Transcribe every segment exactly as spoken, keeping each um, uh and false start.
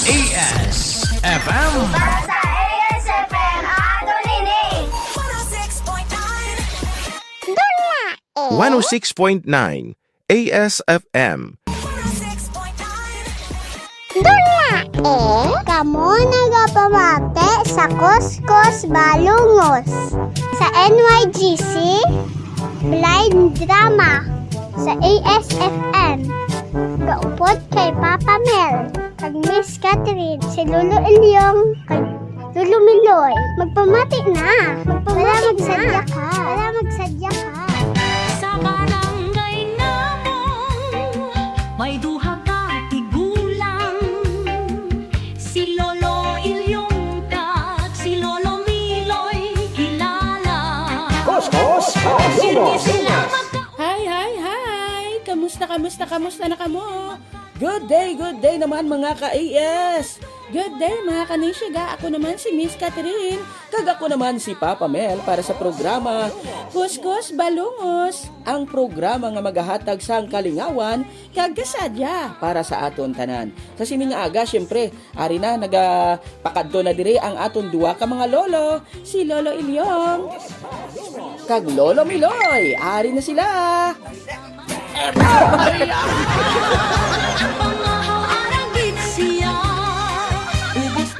A S F M. Para sa A S F M, ato nini. Dula, eh. One oh six point nine A S F M. Dula, eh. Kamo nagapamati sa Kuskus Balungos sa N Y G C Blind Drama sa A S F M. Kaupod kay Papa Mel kag Miss Catherine, si Lolo Ilyong kag Lolo Miloy. Magpamati na. Magpamati na. Wala magsadya ka. Wala magsadya ka. Sa barangay namong may duha ka tigulang, si Lolo Ilyong kag si Lolo Miloy kilala. Kuskus Balungos. Hi, hi, hi! Kamusta, kamusta, kamusta na kamo? Good day, good day naman, mga ka-A S! Good day, mga kanishiga! Ako naman si Miss Catherine, kag ako naman si Papa Mel para sa programa Kuskus Balungos, ang programa nga magahatag sang kalingawan kag kasadya para sa aton tanan. Sa sini nga aga, siyempre, ari na, nagapakadto na diri ang aton duha ka mga lolo, si Lolo Ilyong kag Lolo Miloy. Ari na sila.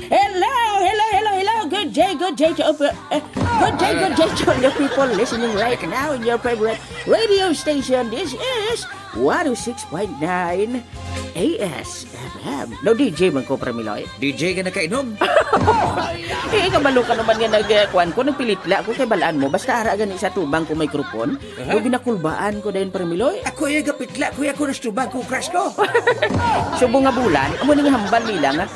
Hello, hello, hello, hello. Good day, good day to, uh, good day, good day to all the people listening right now in your favorite radio station. This is one oh six point nine A S F M. No, D J man ko, Premiloy. D J ka nakainom? Eh, kabalo ka naman nga nag, uh, kuwan ko, nagpilitla ko kay balaan mo. Basta ara gani sa tubang ko microphone, Aha. Daw ginakulbaan ko dayon, Premiloy. Ako yung gapitla, kuya ko, nastubag ko, crush ko. Subong nga bulan, amo ning hambal nila nga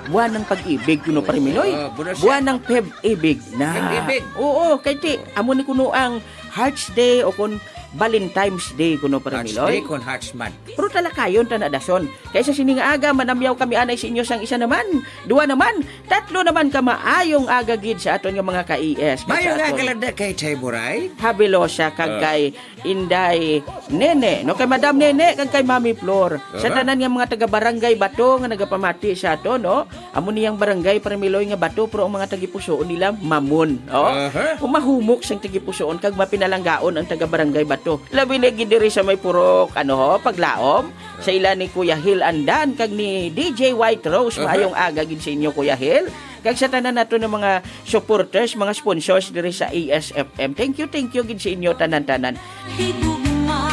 buwan ng pag-ibig kuno, Premiloy. Ah, buwan siya. Buwan ng pag-ibig na. Pag-ibig. Oo, kay ti, amo ni kuno ang Hearts Day o kun Valentine's Day kuno, Premiloy. Hearts Day kun Hearts Month. Pero talakayon ta na dason. Kay sa sini nga aga, manamyaw kami anay sa inyo sang isa naman, duwa naman, tatlo naman ka maayong aga gid sa aton nga mga ka-A S. Kag sa aton. Maayong aga lang na kay Chay Buray. Habilosa kag Ah. kay Inday Nene, no, kay Madam Nene kag kay Mami Flor. Sa Aha. tanan nga mga taga Barangay Bato nga nagapamati sa aton, no? Amo niyang barangay, Premiloy, nga bato, pero ang mga tagipusoon nila mamon, oh. Aha. Kung mahumok sang tagipusoon kag mapinalanggaon ang taga Barangay Bato. Labi na gid diri sa may purok, ano, ho, Paglaom. Sa ila ni Kuya Hil Andan kag ni D J White Rose, Aha. maayong aga gid sa inyo, Kuya Hil. Kag sa tanan nato nga mga supporters, mga sponsors diri sa A S F M. Thank you, thank you gid sa inyo tanan-tanan. Higugma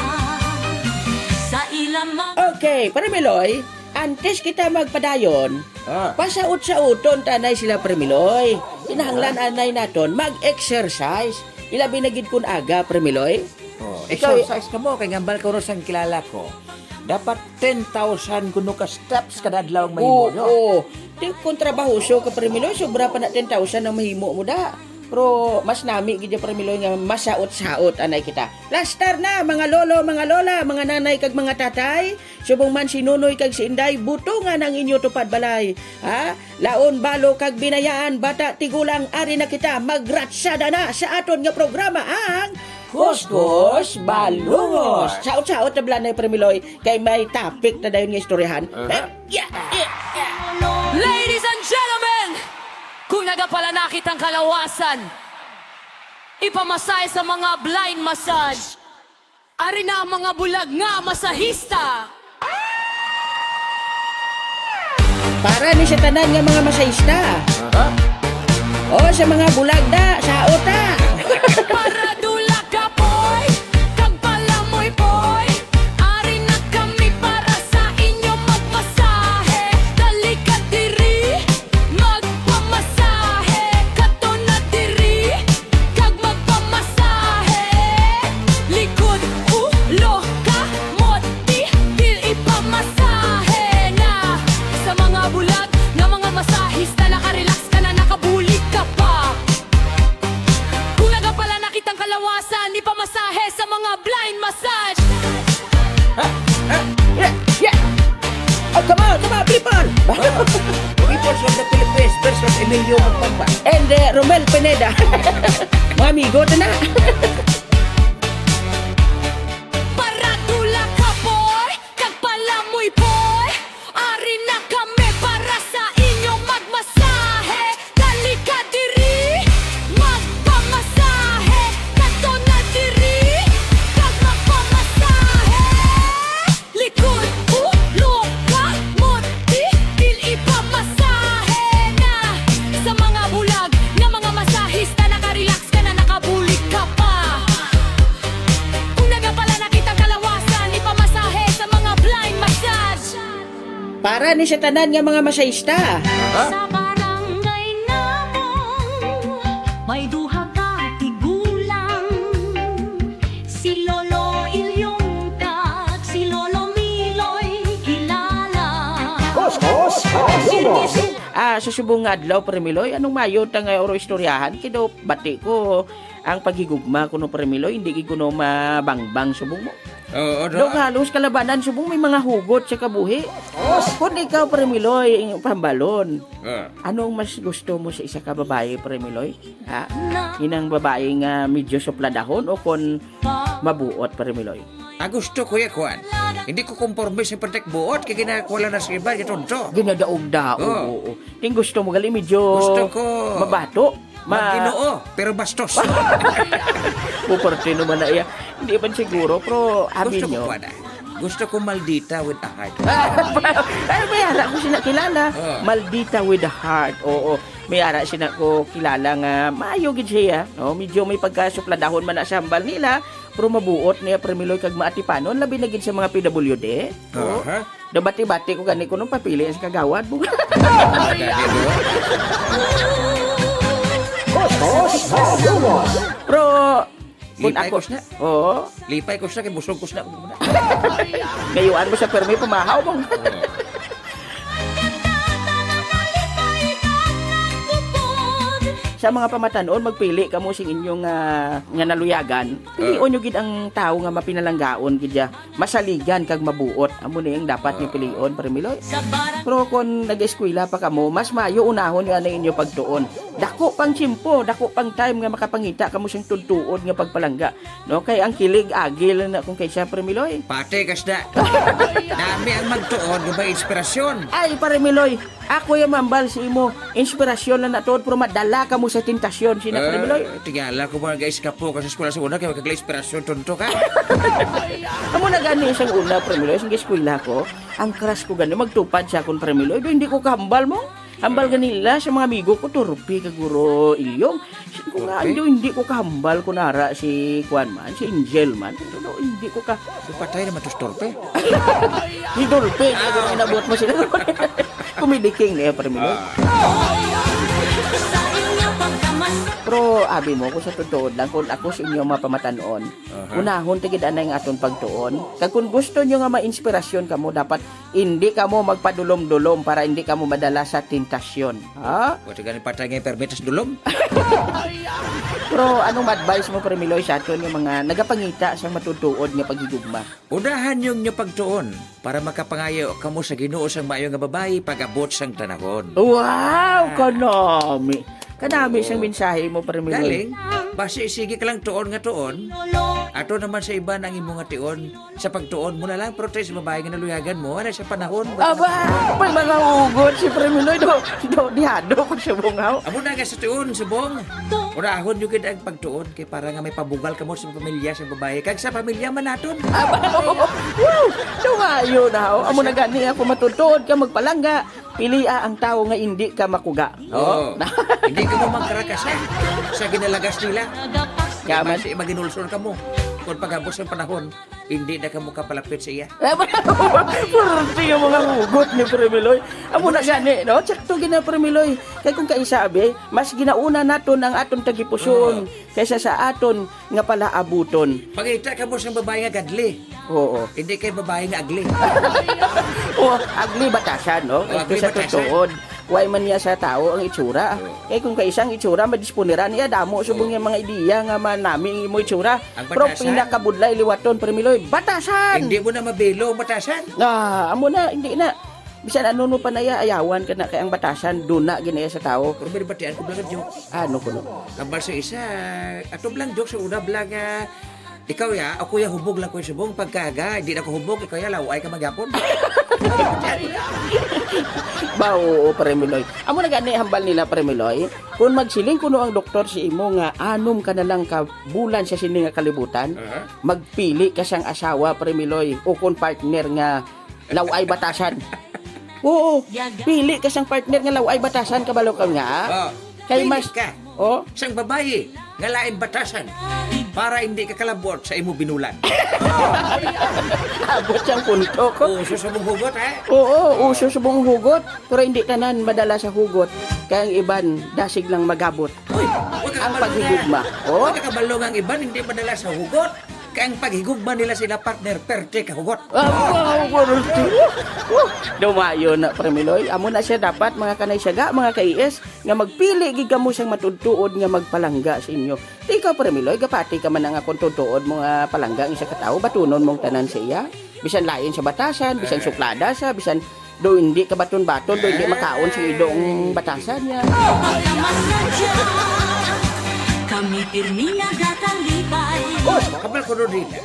sa ilang mga Okay, Pare Miloy, antes kita magpadayon, Ah. pasaot-saoton ta anay sila, Pare Miloy. Kinahanglan Ah. anay naton mag-exercise. Ilabi na gid kun aga, Pare Miloy. Oh, Ikaw, exercise ka mo, kay ngambal ko ron sang kilala ko. Dapat ten thousand kuno ka steps kada adlaw ang mahimo, Oo, no? oo. Di, kung trabahoso ka, Pare Miloy, sobra pa na ten thousand ang mahimo mo da. Pero mas nami gid ya, Pare Miloy, nga masaot-saot anay kita. Plastar na, mga lolo, mga lola, mga nanay kag mga tatay. Subong man si Nonoy kag si Inday, butongan ang inyo tupad balay. Ha? Laon, balo kag binayaan, bata, tigulang, ari na kita, magratsada na sa aton nga programa, ang Kuskus Balungos. Saot-saot na bala na, Pare Miloy, kay may topic na dayon nga istoryahan. Aha. Eh, yeah, yeah, yeah. Ladies and gentlemen, kung nagapalanakit ang kalawasan, ipamasahe sa mga blind massage. Ari na ang mga bulag nga masahista. Para ni sa tanan nga mga masahista. Aha. O sa mga bulag da, sa uta. Paradula ka, boy, kag palamoy, boy. Ari na kami para sa inyo magmasahe. Dali ka diri, magpamasahe. Kato na diri, kag magpamasahe. Likod, ulo, kamot, tiil, ipamasahe na. Sa mga bulag nga mga masahista, naka-relax ka na, nakabulig ka pa. Kung nagapalanakit ang kalawasan, ipamasahe sa mga blind massage. Ah, ah, yeah, yeah. Oh, come on, come on, people. People from the Philippines versus Emilio Magpagpa. And, uh, Romel Pineda. Mga amigo, ito na. Paradula ka, boy, kag palamoy, boy. Ari na kami para sa Para ni sa tanan nga mga masahista. Sa barangay namong may duha ka tigulang, si Lolo Ilyong kag si Lolo Miloy kilala. Kuskus Pangasinan. Ah, sa subong nga adlaw, Pre Miloy, anong mayo ta nga oro istoryahan? Kay daw bati ko ang paghigugma kuno, Pre Miloy, hindi gid kuno mabangbang subong mo. Oo, no? Daw halos kalabanan subong may mga hugot sa kabuhi. Kung ikaw, Pre Miloy, ang pambalon, Ah. anong mas gusto mo sa isa ka babae, Pre Miloy? Ha? Inang babae nga medyo supladahon o kon mabuot, Pre Miloy? Ah, gusto ko ya, kuwan. Hindi ko komporme sa pagkat buot, kay ginakuha lang na sa iba, yung tonto. Ginadaog-daog, Oo. oo. Ting gusto mo gali medyo Gusto ko mabato. Ma- Maginoo, pero bastos. Puperti naman na iya. Hindi man siguro, pero abi Gusto ko, nyo. kuwan, ah. Gusto ko maldita with a heart. Ay, may ara ko sina kilala. Oh. Maldita with a heart. Oo. May ara sina ko kilala nga maayo gid siya. No? Medyo may pagkasupladahon man na sa hambal nila, pero mabuot niya, Pre Miloy, kag maatipanon, labi na gid sa mga P W D. Oh. Aha. Nabati-bati ko gani kuno papili sa kagawad mo. Gani, no? Kuskus Pangasinan. Pero, kung Lipay ako ko sina. Oo. Lipay ko sina, kay busog ko sina. Ngayuan mo sa permi, pumahaw mo. Oo. Sa mga pamatanon, magpili kamo sing inyong, ah, nga naluyagan. Pilion Ah. nyo gid ang tawo nga mapinalanggaon gid ya. Masaligan kag mabuot. Amo ni ang dapat niyo Ah. pilion, Pre Miloy. Pero kon nag-eskwela pa kamo, mas maayo unahon niyo ang inyo pagtuon. Dako pang tiyempo, dako pang time nga makapangita kamo sing tudtuod nga pagpalangga. No, kay ang kilig agil na kung kaysa, Pre Miloy. Pati kasda. Nami ang magtuon nga may inspirasyon. Ay, Pre Miloy, ako yung mambal sa imo. Inspirasyon lang na tuod, pero madala kamo sa tentasyon, sina, Pre Miloy. Ah, tingala ko mga guys, kapo ka sa eskwela sa una, kaya magkagla inspirasyon, tonto ka. Amo na gani isang una, Pre Miloy, isang eskwela ko, ang crush ko gani, magtupad sa akon, Pre Miloy, do hindi ko kahambal mo. Hambal gani nila sa mga amigo ko, turpi ka guro ilyong. Ko nga, Turpi? hindi, hindi ko kahambal ko nara si kuan man, si Angel man. Pero hindi ko ka Patay naman to, turpe. Hidulpi, kaya kung inabot mo sila. Comedy king niya, Pre Miloy. Ah. Pero abi mo, kung sa totoo lang, kung ako sa inyo mga pamatanon, Aha. unahon ta gid anay ang aton pagtuon. Kag kung gusto nyo nga ma-inspirasyon kamo, dapat hindi kamo magpadulom-dulom para hindi kamo madala sa tentasyon. Ha? Pwede ka ni patay nga permit sa dulom? Pero anong advice mo, Pre Miloy, sa aton nga mga nagapangita sa matutuod nga paghigugma? Unahan yung inyo pagtuon para makapangayo kamo sa Ginoo sang maayo nga babayi pag-abot sang tanahon. Wow! Ah. Kanami. Kanami sang Oo. mensahe mo, Pre Miloy. Galing, basi sige ka lang tuon nga tuon. Ato naman sa iba ang imo nga tion. Sa pagtuon mo na lang, pero tayo sa babae nga naluyagan mo, ano sa panahon? Aba, may mga ugot si Pre Miloy. Do, do, dihado ko sa bungaw. Amo na nga sa tuon, subong. Unahon nyo gid ang pagtuon. Kay para nga may pabugal kamo sa pamilya sa babae, kag sa pamilya man naton. Aba, woo! Dumayo na, oh. Amo na gani ako matutuod ka magpalangga. Pilia ang tawo nga indi ka makuga. Oo. Oh. Hindi ka mo magkarakasa sa ginalagas nila. Kaya Kaya man. Basi maginulsol ka mo. Kung pagabos ng panahon, hindi na ka mo kapalapit sa iya. Purti yung mga hugot ni Pre Miloy. Amo na gani, no? Tsakto gina, Pre Miloy. Kaya kung kaisa, abi, mas ginauna naton ang aton tagipuson Oo. kaysa sa aton nga palaabuton. Pangita ka mo sa babae nga gadli. Oo. Hindi kay babae nga agli. O, agli batasan, no? O, Ito agli sa batasan. Tutuod. Way man niya sa tao ang itsura. Oo. Kay kung kaisang itsura, madisponiran niya, damo subong Oo. yung mga ideya nga manami mo itsura. Ang Pero batasan? pinakabudlay liwaton, Pre Miloy, batasan! Hindi mo na mabelo ang batasan. Ah, amo na, hindi na. Bisan ano no pa na iya, ayawan ka na kay ang batasan, duna ginaya sa tao. Pero may batian ko blang joke. Ano ko no? Ang basta isa, ato blang joke sa una blang, ah, ikaw ya, ako ya hubog lang ko subong pagkaga, hindi na ko hubog, ikaw ya laway ka magyapon. Ba, oo, Pre Miloy. Amo na gani hambal nila, Pre Miloy. Kung magsiling kuno ang doktor si imo nga anom ka na lang ka bulan sa sini nga kalibutan, Aha. magpili ka sang asawa, Pre Miloy, o kung partner nga laway batasan. Oo, pili ka sang partner nga laway batasan, kabalo ka nga. Oh, Kay pili mas ka. Oh, sang babayi nga lain batasan. para hindi ka kalabot sa imo binulan. Abot siyang punto ko. Uso sa mong hugot, eh? Oo, uso sa mong hugot. Pero hindi tanan madala sa hugot. Kaya ang iban, dasig lang magabot. Uy, huwag ka Ang kabalo paghigugma. na. Oh? Huwag ka kabalo nga ang iban, hindi madala sa hugot. Kaya ang paghigugma nila sila, partner, perte ka hugot. Ah, wow, wow, wow. Dumayo na, Premiloy. Amo na siya dapat, mga kanay siyaga, mga ka-I S, nga magpili gid kamo sang matuod-tuod nga magpalangga sa inyo. Ikaw, Premiloy, gapati ka man nga kung tuod-tuod mo nga palangga ang isa ka tawo, batunon mong tanan sa iya. Bisan lain sa batasan, bisan suklada sa, bisan do hindi ka baton-baton, do hindi makaon sa idong batasan niya. Kami pirmi nagakalipay. Oh, kabal ko, Rodrina.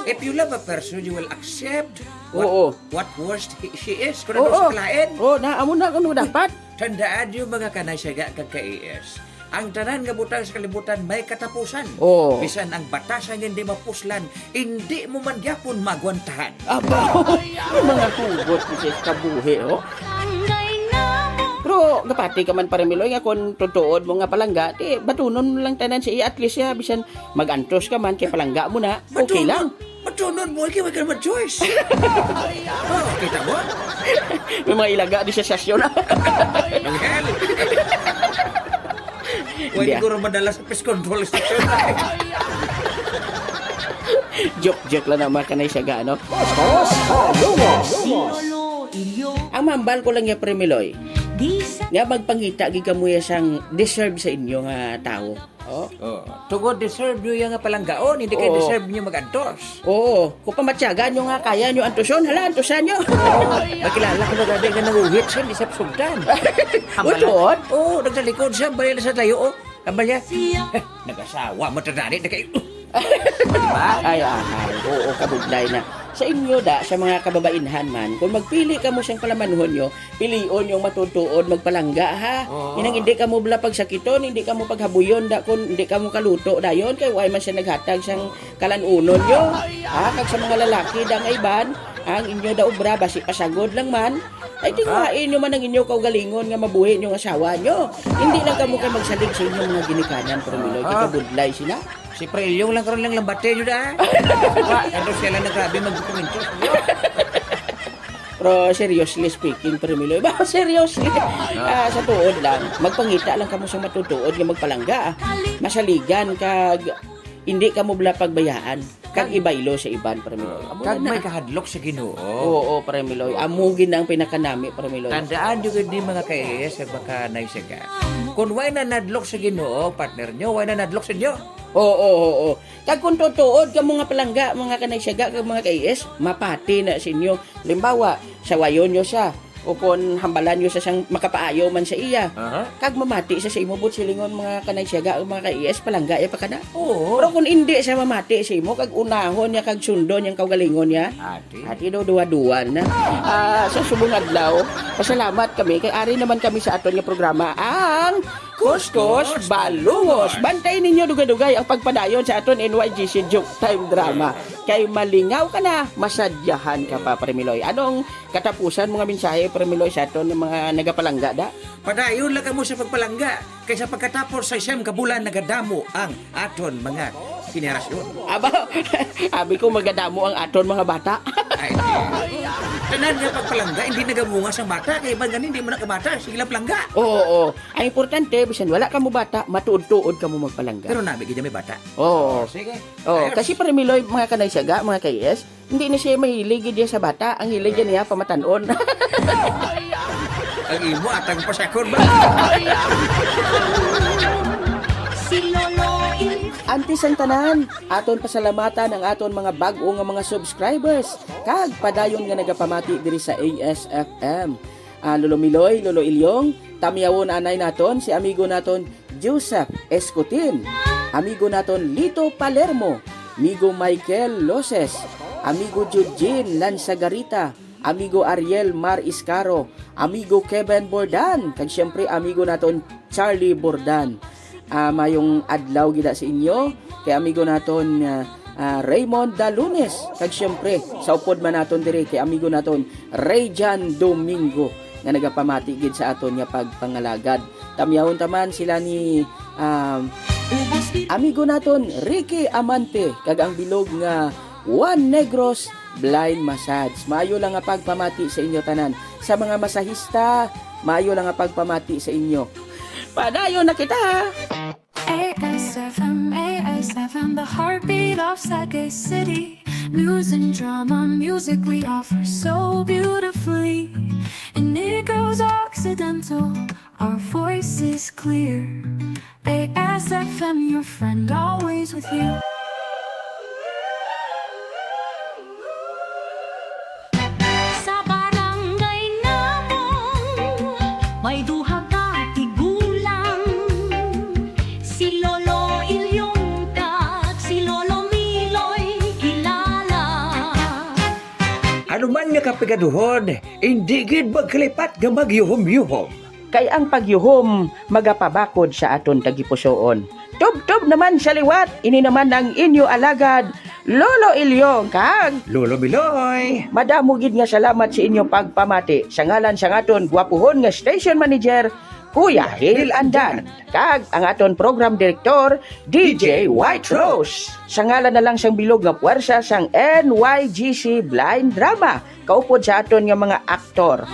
If you love a person, you will accept what, Oo. what worst he, she is. Kung ano Oo. sa kalain. Oo, na, amo na, ano dapat? Tandaan niyo, mga kanay siyaga kag ka-I S. Ang tanan nga butang sa kalibutan may katapusan. Oo. Bisan ang batasan nga hindi mapuslan, hindi mo man gyapon magwantahan. Aba, may mga hugot ni sis kabuhi, oh. Pero gapati ka man, Premiloy, nga kung tutuod mo nga palangga, ti batunon mo lang tanan siya, at least siya, bisan mag-antos ka man, kay palangga mo na, okay Batunon, lang. Batunon mo, kay wala ka naman choice. Oh, kita mo? May mga ilaga di sa sasyon. Ang hell. Pwede Hindi, ah. ko rin madala sa pest control station. Joke-joke lang naman ka na siya, ano? Boss, boss, boss. Ang mambal ko lang niya, Premiloy, Di sa nga magpangita gid kamo ya sang deserve sa inyo nga tawo. Oh. Oh, tungod deserve nyo yung nga palanggaon, hindi kayo Oo. deserve nyo mag-antos. Oo. Kung pamatyagan nyo nga kaya nyo antuson, hala, antusan nyo. Makilala ko na gabi nga nanguhit siya, hindi siya sugdan. Uy, tuod? Oo, nagtalikod siya, bali na sa tayo, oh. Ang bali niya, "Eh, nag-asawa mo, tanani, na kayo." Diba? Ay, ay, oo, kabudlay na. Sa inyo da, sa mga kababainhan man, kung magpili kamo siyang palamanhon nyo, pilion yung matutuod magpalangga, ha? Oo. Inang hindi kamo bala pagsakiton, hindi kamo paghabuyon, da, kung hindi kamo kaluto, dayon, kay why man siya naghatag sang kalanunon nyo, ha? Kag sa mga lalaki, da nga iban, ang inyo da obra, basi pasagod lang man, ay, Aha. tinguhain nyo man ang inyo kaugalingon nga mabuhi nyo ang asawa nyo. Hindi lang kamo kay magsalig sa inyong mga ginikanan, pero Milo, Aha. kay kabudlay sila. Si Pre Ilyong lang karon lang lambate jud, ah. Wa, ano siya lang nagrabi magdokumento. Pero seriously speaking, Pre Miloy, ba, seriously, ah, sa tuod lang, magpangita lang kamo sa matutuod nga magpalangga, ah. Masaligan kag hindi kamo bala pagbayaan kag Kag ibaylo sa iban, Pre Miloy. Ah, Amo kag na. may kahadlok sa Ginoo. Oo, Pre Miloy. Amo gid na ang pinakanami, Pre Miloy. Tandaan nyo gid ni mga ka-I S kag mga kanay siyaga. Kung way na nadlok sa Ginoo, partner nyo, way na nadlok sa inyo. Oo, oo, oo. Kag kung tutuod ka mga palangga, mga kanay siyaga, kag mga ka-I S, mapati na sa inyo. Halimbawa, sawayon nyo siya, o kung hambalan nyo siya sang makapaayo man sa iya, Aha. kag mamati siya sa imo, buot silingon, mga kanay siyaga, mga ka-I S, palangga iya pa kana. Oo. Pero kung hindi siya mamati sa imo, kag unahon niya, kag sundon niyang kaugalingon niya, Ati. ati do duwa-duwa na. Ah, sa subong adlaw, pasalamat kami, kay ari naman kami sa aton nga programa, ang Kuskus Balungos. Bantay ninyo dugay-dugay ang pagpadayon sa aton N Y G C Joke Time Drama. Kay malingaw ka na, masadyahan ka pa, Pre Miloy. Anong katapusan mga mensahe, Pre Miloy, sa aton nga mga nagapalangga da? Padayon lang kamo sa pagpalangga, kay sa pagkatapos sa siyam ka bulan nagadamo ang aton mga henerasyon. Aba, abi ko magadamo ang aton mga bata. Ay, tanan nga pagpalangga, hindi nagamunga sa bata, kay iban gani, hindi mo nakabata, sige lang palangga. Oo, oo. Ang importante, bisan wala kamo bata, matuod-tuod kamo magpalangga. Pero nami gid may bata. Oo. Oh, sige. Oo, Ayos. kasi Pre Miloy, mga kanay siyaga, mga ka-I S, hindi na siya mahilig gid sa bata. Ang hilig niya pamatan-on. Ang imo, atang pasakon ba? Si Lolo Il- Antes ang tanan, aton pasalamatan ang aton mga bag-o nga mga subscribers kag padayon nga nagapamati diri sa A S F M. Ah, Lolo Miloy, Lolo Ilyong, tamyawon anay naton si amigo naton Joseph Escotin, amigo naton Lito Palermo, amigo Michael Loses, amigo Jujin Lanzagarita, amigo Ariel Mar Iscaro, amigo Kevin Bordan, kag siyempre amigo naton Charlie Bordan. Ah, mayong adlaw gid sa inyo kay amigo naton, ah, ah, Raymond Dalunes, kag siyempre sa upod man naton diri kay amigo naton Rayjan Domingo nga nagapamati gid sa aton nga pagpangalagad. Tamyawon ta man sila ni, um, Amigo naton, Ricky Amante, kag ang bilog nga Juan Negros Blind Massage. Maayo lang nga pagpamati sa inyo tanan. Sa mga masahista, maayo lang nga pagpamati sa inyo. Padayon na kita! A S F M, A S F M, the heartbeat of Sagay City. News and drama, music we offer so beautifully. In Negro's Occidental, our voice is clear. A S F M, your friend, always with you. Sa barangay namon, may duha ka tigulang, si Lolo Ilyong kag si Lolo Miloy kilala. Ano man nga kapigaduhon, indi gid magkalipat nga magyuhom-yuhom. Kay ang pagyuhom magapabakod sa aton tagipusoon. Tubtob naman sa liwat, ini naman ang inyo alagad, Lolo Ilyong kag Lolo Miloy. Madamo gid nga salamat sa inyo pagpamati sa ngalan sang aton gwapuhon nga station manager, Kuya Hil Andan, kag ang aton program director, D J White Rose. Sa ngalan na lang sang bilog nga puwersa sang N Y G C Blind Drama, kaupod sa aton nga mga aktor.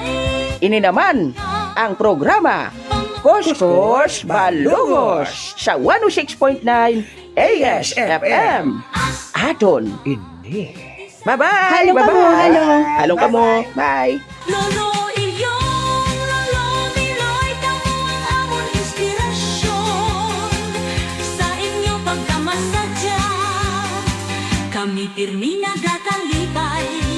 Ini naman ang programa Kuskus Balungos sa one oh six point nine A S F M. Aton ini. Bye-bye! Halong kamo, halong. Halong kamo. Bye. Lolo Ilyong, Lolo Miloy, kamo ang amon inspirasyon. Sa inyo pagkamasadya, kami pirmi nagakalipay.